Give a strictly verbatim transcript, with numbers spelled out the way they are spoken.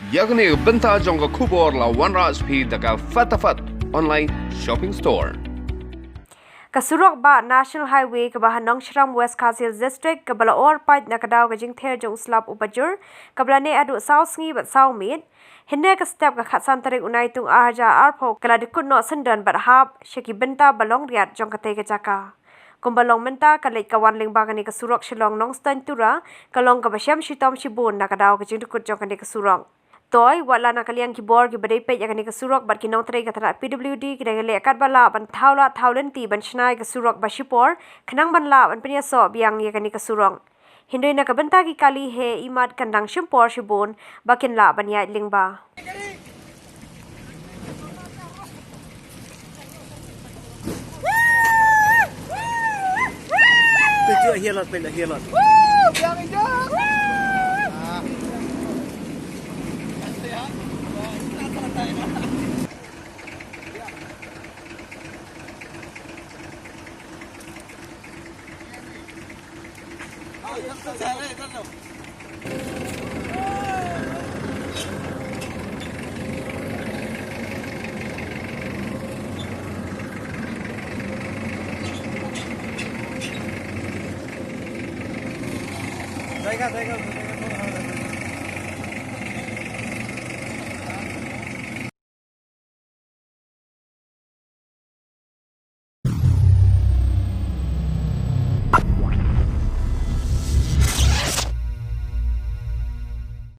Ïa kane ka bynta jong ka khubor la wanrah sha phi da ka Fatafat Online Shopping Store. Ka surok bah National Highway kaba ha Nongshram, West Khasi Hills District, kaba la or pait na ka daw ka jingther jong u slap u bajur, kaba la neh haduh saw sngi bad saw miet. Hynne ka step ka khatsan tarik u Naitung ar hajar arphew ka la dkut noh syndon bad hap sha ki bynta ba long riat jong katei ka jaka. Kumba long mynta, ka leit ka wan lyngba kane ka surok Shillong Nongstoiñ Tura, ka long kaba shem shitom shibun na ka daw ka jingdkut jong kane ka surok. Toi, wat la na ka liang ki bor kiba dei peit ïa kane ka surok bad ki nongtrei ka tnat P W D ki dang ïaleh katba lah ban thaw lad thaw lynti ban shna ïa ka surok ba shipor, khnang ban lah ban pynïasoh biang ïa kane ka surok. Hynrei na ka bynta ki kali heh imat kan dang shim por shibun ba kin lah ban ïaid lyngba.